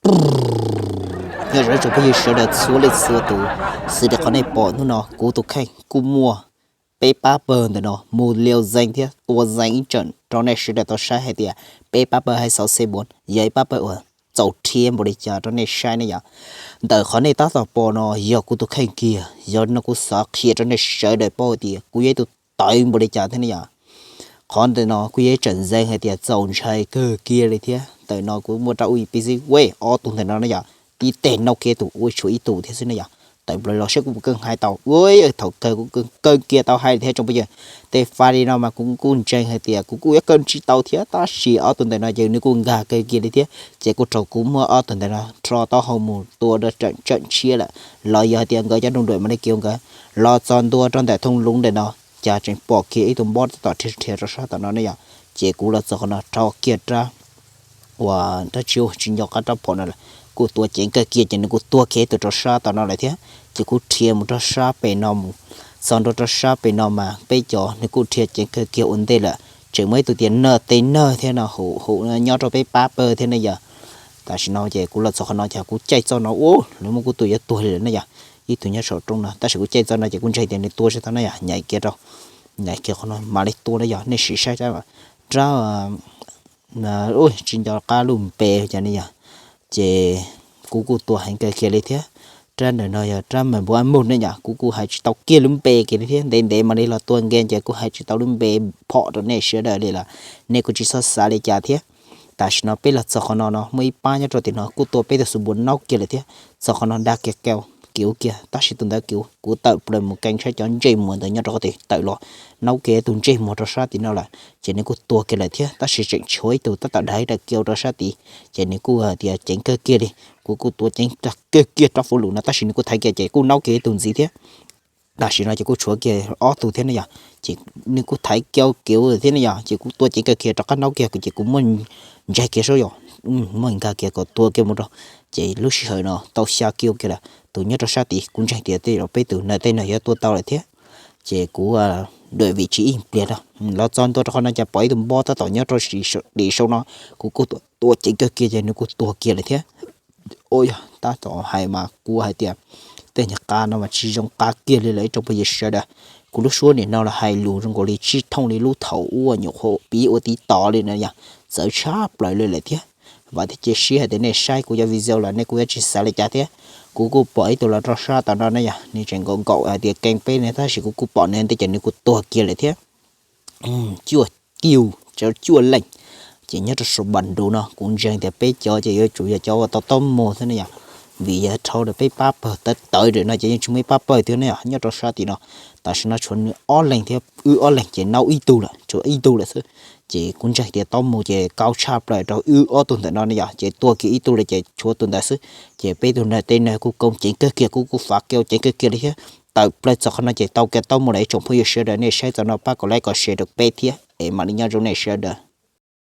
Nyob zoo tsoom phooj ywg sawv daws txhua leej txhua tus, xws li qhov nej pom hnub no kuv tus kheej kuj muaj peb pab pawg ntawm no mus liau zeej thiab tua zeej ib tseem rau nej sawv daws tau saib hais tias peb pab pawg hais xauv xe npuav yog ib pab pawg uas txaus rhiab npaum li cas rau nej saib ne yom. Ntawm qhov nej tab tom pom no yog kuv tus kheej kiag, yog no kuv xav qhia rau nej sawv daws paub hais tias kuv yog ib tug tawv npaum li cas thiab ne yom. Qhov ntawm no kuj yog ib tseem zeej hais tias txaus ntshai kawg kiag li thiab. Ntawm no kuv muaj rab ub pib xib ua ob tug ntawm no ne yom, tib teg noj kiag tus ua tshuav ib tug thiab xwb ne yom. Tawm plaws los saib kuv puas kawg hais tau ua thaum kawg kuv kawg kiag tau hais li thiab tsoom phooj ywg. Tej faj li no mas kuv kuj ntseeg hais tias kuv kuj yuav kawg tsis tau thiab, tab sis ob tug ntawm no ces nws kuj nkag kawg kiag li thiab ces kuj raug kuv muab ob tug ntawm no rho taub hau mus tua rau tseem tshiab lawm, los yog hais tias nkawd cov nruj nruam mas nej kiag nkawd los txog ntua rau ntawm thoob lub ntawm no, cas tseem pom kiag ib tug npob tab tom rhiav rhiav rau sab tom no ne yom. Ces kuv los txog qhov no rho kiag rab uas rab tsis tsis nco qab rab phom no lawm, kuj tua ceev kawg kiag ces nws kuj tuag kiag ib tug rau sab tom no lawm thiab. Ces kuv rhiav mus rau sab pem no mus, txog ntua rau sab pem no mas peb cov nws kuj rhiav ceev kawg kiag ua ntej lawm, tseem muaj ib tug tias nag tej nag thiab no hum hum nyob rau peb pab pawg thiab ne yom. Tam sim no ces kuv los txog qhov no ces kuv caij txoj no ua lawv muab kuv tua yuav tuag li lawm ne yom. Ib tug nyob saum roob no tab sis kuv caij txoj no ces kuv ntseeg tias nws tua tsis tau ne yom, nyaiv kiag rau, nyaiv kiag qhov no mam li tua ne yom, nej sim saib rab, rab tsis nco qab lub npe cas ne yom. Ces kuv kuj tua heev kawg kiag li thiab. Rab ntawm no yog rab mas npua ab mus ne yom, kuv kuj hais tsis tau kiag lub npe kiag li thiab, ntev ntev mam li los tua nkees ces kuj hais tsis tau lub npe phom rau nej sawv daws li lawm, nej kuj tsis txhob xav li cas thiab. Tam sim no peb los txog qhov no no muaj ib pab nyob rau tim no kuj tua peb tug xu npua naub kiag lawm thiab. Txog qhov no dag kiag kiv kiag tab sis tus ntawd kiv kuv tawm plaws mus kees saib cov ntsej muag ntawd nyob rau qhov twg tawm los naub kiag tus ntsej muag rau sab tim no lawm ces nws kuj tuag kiag lawm thiab, tab sis tseem tshuav ib tug tab tom dag ib daim kiau rau sab tid. Ces nws kuj tias ceev kawg kiag li, kuv kuj tua ceev kawg kiag rab fuv lum no tab sis nws kuj thaiv kiag ces kuj naub kiag ib tug ntxiv thiab. Tam sim no ces kuj tshuav kiag ob tug thiab ne yom, ces nws kuj thaiv kiau kiv thiab ne yom, ces kuv tua ceev kawg kiag rov qab naub kiag ces kuv muab ntsaig kiag saib yom, muab nkag kiag kom tua kiag mus rau. Ces lub sij hawm no tau xya kiag lawm, tus nyob rau sab tid kuv ntseeg tias tej zaum peb tus nag tej no yuav tua tau lawm thiab. Ces kuv dua vim tsis ib pliag rau los txog ntua rau qhov no cas pom ib tug npob tab tom nyob rau tim saum no, kuv kuj tua ceev kawg kiag ces nws kuj tuag kiag lawm thiab. Ua yog tab tom hais mas kuv hais tias tej nyuag qab no mas tsis zoo qab kiag li lawm ib tsoom phooj ywg sawv daws. Kuv lub suab nim no los hais lus zoo nkaus li tsis thooj li lub thaum ub nyuam qhuav piv ua tiv tod li na yom, txawv tshaj plaws li lawm thiab. Vam thiab cia siab hais tias nej saib kuv cov video los nej kuj yuav tsis xav li cas thiab. Kuv kuj pom ib tug los rau sab tom no na yom, nws tseem nkaum nkaum hais tias kees peb ne tab sis kuv kuj pom nws ntej ces nws kuj tuag kiag lawm thiab. Cuaj kiu, cuaj leej. Ces nyob rau saum npas nrus no kuv ntseeg tias peb cov ces yuav tsum yog cov uas tau taub mus xwb ne yom, vim yog dhau lawm peb pab pawg tawv tawv lawm no ces yeej tsis muaj ib pab pawg thiab ne yom. Nyob rau sab tim no tam sim no tshuav nws ob leeg thiab wb ob leeg ces naub ib tug lawm, tshuav ib tug lawm xwb. Ces kuv ntseeg tias taub mus ces kau tshaj plaws rau wb ob tug ntawm no ne yom, ces tuag kiag ib tug lawm ces tshuav tus ntawd xwb. Ces peb tug nag tej nag kuj koob ceev kawg kiag, kuv kuj fav kiau ceev kawg kiag li thiab. Tawm plaws txog qhov no ces tau kiag taub mus lawm ib tsoom phooj ywg sawv daws, nej saib txog no pab kom like kom share rau peb thiab es mam li nyob zoo nej sawv daws.